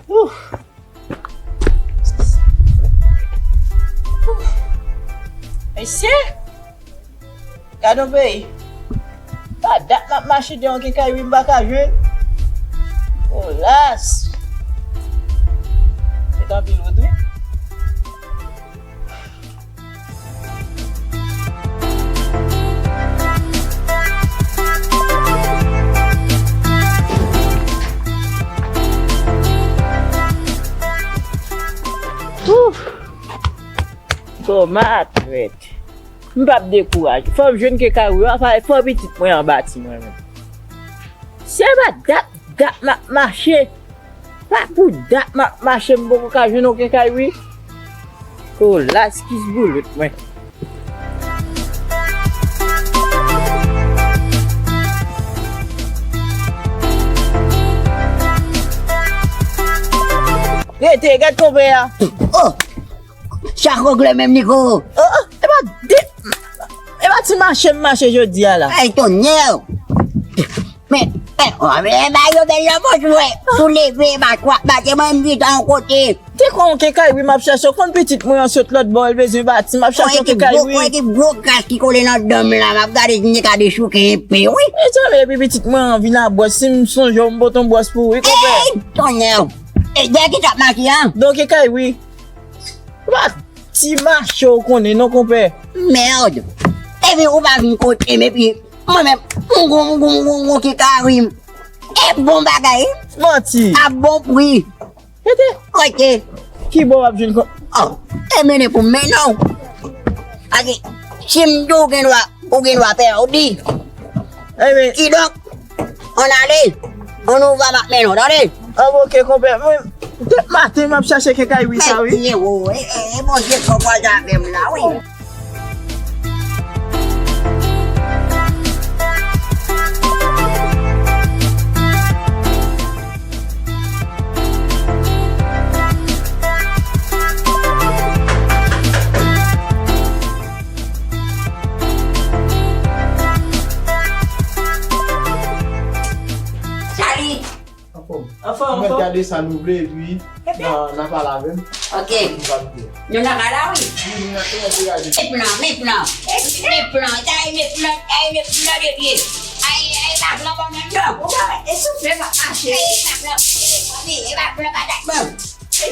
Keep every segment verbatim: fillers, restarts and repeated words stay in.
Ouf. Mesye, gade yon peyi. Pa dat m ap mache devan yon kenkayri m pa ka jwenn. Olas. Met anpil wout wi. Ouf! Toma trèt. M p ap dekouraje. Fò m jwenn kenkayri a, fò pitit mwen an bati mwen menm. Se pa dat, dat m ap mache. Pa pou dat m ap mache, m poko ka jwenn yon kenkayri. Olas, kis boulout mwen. Rete, gad konpè a. Oh! Chak regle menm Niko. Oh, oh, e pa de, e pa ti mache m mache jodi a la. Ay, tonyè. Men, men, oh, men, ba yo bèl lanmò jwe. Tou leve, ba kwa, ba te mwen m vit an kote. Te konn kenkayri m ap chache, konn pitit mwen an sot lòt bò, l bezwen bati, m ap chache yon kenkayri. Mwen ki gwo kras ki kole nan dan m la, m ap gade si m te ka dechouke enpe, wi. E jan epi pitit mwen an vin a bwòs, si m sonje w, m pote yon bwòs pou ou, wi, konpè. Ey, tonyè. E dèyè ki t ap mache an? Donk kenkayri. Wa ti mache w konnen non, konpè. Merde. Epi ou pa vin kote m, epi mwen menm, m gon, m gon, m gon, m gon kenkayri. E bon bagay. Manti. A bon pri. Rete. Kote? Ki bò w ap jwenn kon. Oh, e mennen pou m mennen w. Ake, si m di w gen dwa, ou gen dwa pèdi. Kidonk, ann ale, ann ouvè m ap mennen w, tande? Ah, ok, konpè. Mwen, depi maten, m ap chache kenkayri sa, wi. Mèsi, e, e, e, Bondye, fò w avè m la, wi. Salut! Anfòm. Anfòm, anfòm. Mwen gade sa nou vle, epi n a, n a pale avè m. Ok. Nou nan kay la, wi. Wi, nou nan kay la, wi. Men plan, men plan. Men plan, sa e men plan, sa e men plan de Dye. Ay, ay, pa plan bannann, non. Ou ka wè, e soufle pa mache. Ay, pa plan, e, e, e, pa plan patat, non.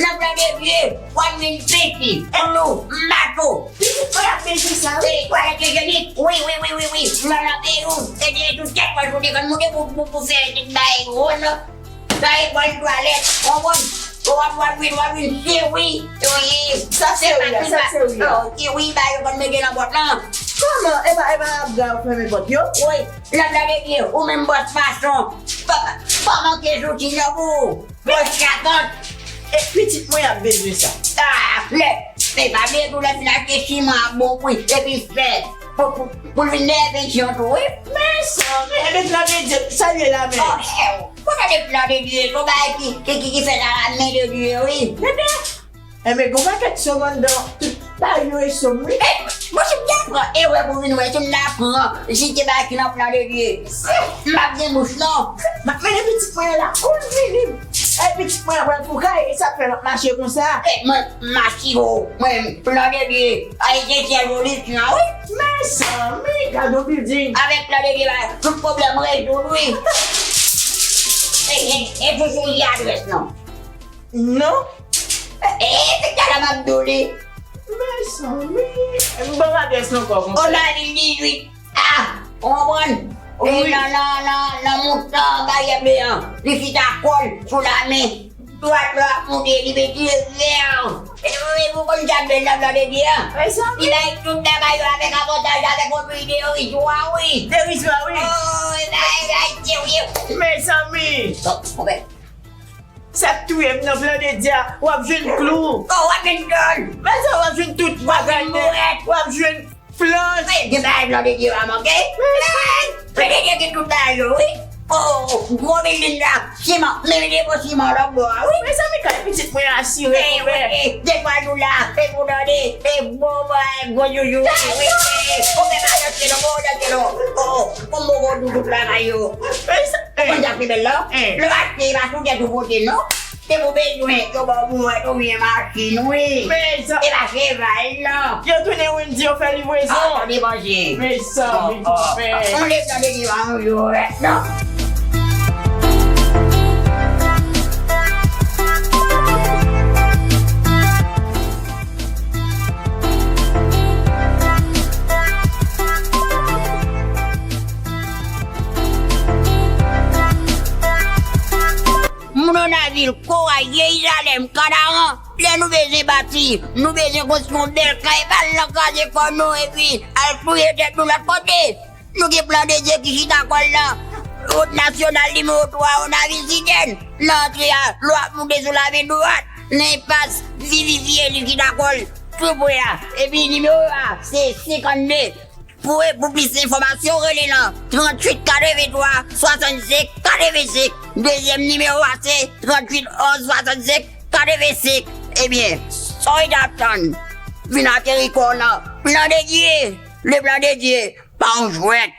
Nan plan de Dye, w ap vin piti, klou, mato. Pitit mwen ap bezwen sa, wi. Se twalèt ijenik. Wi, wi, wi, wi, wi. Nan, nan peyi w, se te tou tèt pòch ou te konn moute pou, pou, pou fè bay won, non. Sa e bòl twalèt, konprann? Ou ap, w ap vin, w ap vin seri. Wi. Sa seri a, sa seri a. Oh, ki wi, ba yo konn mete nan pòt lan. Kòman? E pa, e pa ap ga yo fèmen pòt yo? Wi. Nan plan de Dye, ou menm bòs mason. Pa, pa, pa manke zouti non pou ou. Bòs chapant. E pitit mwen ap bezwen sa. Ah, lè, men pa bliye tou lè fin achte siman a bon pri, epi fè, pou, pou, pou l vin dèyè pensyon tou, wi. Mezanmi, e plan de Dye, sa l ye la menm? Oh, eh, ou pa tande plan de Dye, se yon bagay ki, ki, ki, ki fèt a la men de Dye, wi. Tande? Enben, gon pakèt sòm anndan, tout bagay yo e sòm, wi. Eh, bon, si m ta pran erè pou vin wè, si m ta pran, si te bagay ki nan plan de Dye. M p ap gen bouch, non. M ap mennen pitit mwen la, kou l vini. Ay, pitit mwen pral pou kay, e sa k fè l ap mache konsa. Eh, mwen, m asire w, mwen, plan de Dye. Ay, se sèl solisyon an, wi. Mezanmi, gade yon building. Avèk plan de Dye, tout pwoblèm rezoud, wi. E, e, e pou sonje adrès, non. Non. E, e, se talè m ap di w li. Mezanmi. Ban m adrès lan ankò, konpè. Onavil dizuit A, ou konprann? Wi. E nan, nan, nan, nan mouton baryè ble an. Li chita kò l sou lamen. Dwat la ap moute, li mete vè. E, e, ou konn sa k bèl nan plan de Dye a? Mezanmi. Li bay tout bagay yo avèk avantaj, avèk yon pri derizwa, wi. Derizwa, wi. Oh, e bay, e bay, serye. Mezanmi. Bon, konpè. Sa k touye m nan plan de Dye a, w ap jwenn klou. Oh, w ap jwenn dòl. Men sa, w ap jwenn tout bagay nèt. W ap jwenn planch. Wi, gen bagay plan de Dye pa manke. Plan de Dye gen tout bagay yo, wi. Oh, gwo bilding la, siman, men depo siman lòt bò a, wi. Mezanmi, kay pitit mwen asire, konpè. Wi, wi, de twa jou la, e pou tande, e bon bagay, bon joujou, wi, wi. Konpè, pa danse non, pa danse non. Oh, oh, konn bon gwo doudou travay yo. Ou konn sa k pi bèl la? Lè w achte, e pa sou tèt ou pote, non. Depi w bezwen, yo ba w bouwèt oubyen machin, wi. Mezanmi. E pa cheval, non. Yo tounen Wendy, yo fè livrezon. Ah, tande, manje. Mezanmi, oh, oh. On leptan de di pa yon bouwèt, non. Moun Nonavil, Koray, Jerizalèm, Kanaran, lè nou bezwen bati, nou bezwen konstwi yon bèl kay, pa al nan kraze kò nou epi al fouye tèt nou lòt kote. Nou gen Plan de Dye ki chita kò l nan wout nasyonal nimewo twa, Nonavil Sitèn. Nan antre a, lè w ap moute sou lavi dwat, nan enpas Vivi Fieli chita kò l tou pre a. Epi nimewo a, se senkannde. Pou, pou plis enfòmasyon, rele nan tranntuit katrevenntwa swasannsenk katrevensenk. Dezyèm nimewo a se tranntuit onz swasannsenk katrevensenk. Ebyen, sa w t ap tann? Vin ateri kò w nan Plan de Dye. Le Plan de Dye pa yon jwèt.